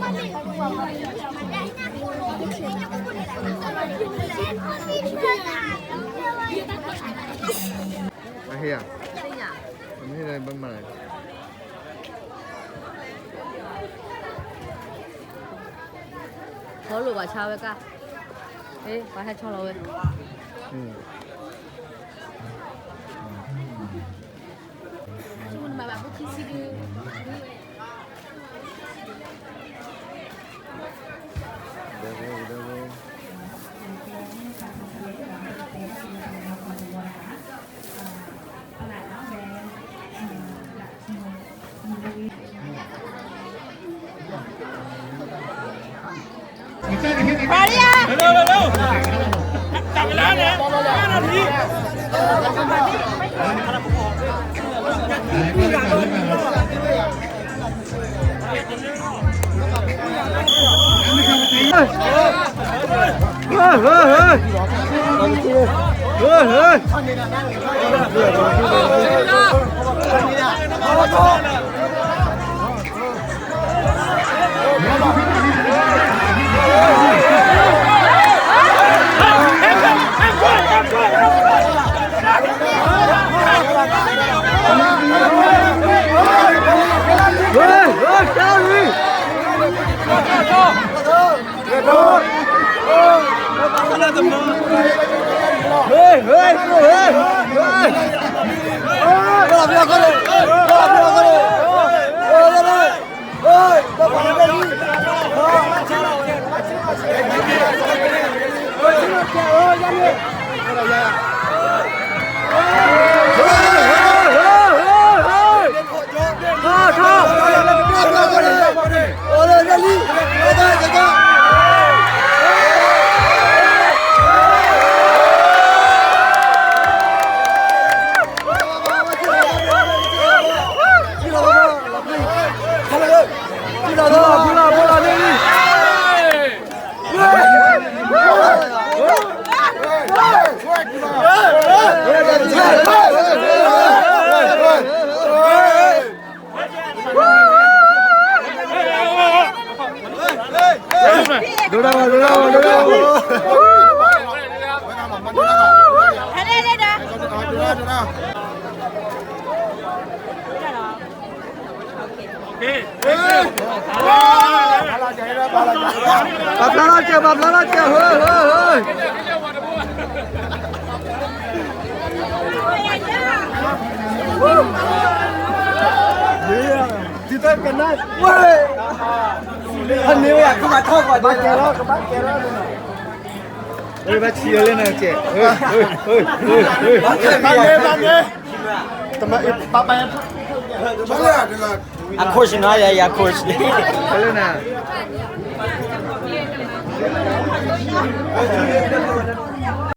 အဟ့ၣ်ဧါ, အမ့ၢ်ဘၣ်မၤလဲၣ်, ဆီလိာ်ပှၤဆါဝဲကၢ်, ပှၤဟဲဆီလီၤဝဲ.ပာ်ဖျါထီၣ်ကဲး, ပာ်ဖျါထီၣ်ကဲး, ဟ့ၣ် ဟ့ၣ် ဟ့ၣ်. ဘၣ်ဆံးအီၤလၢနကဲး, ဟ့ၣ် ဟ့ၣ် ဟ့ၣ် ဟ့ၣ်. အ coach နီၤ, ယ ယ coach လၢနၤ.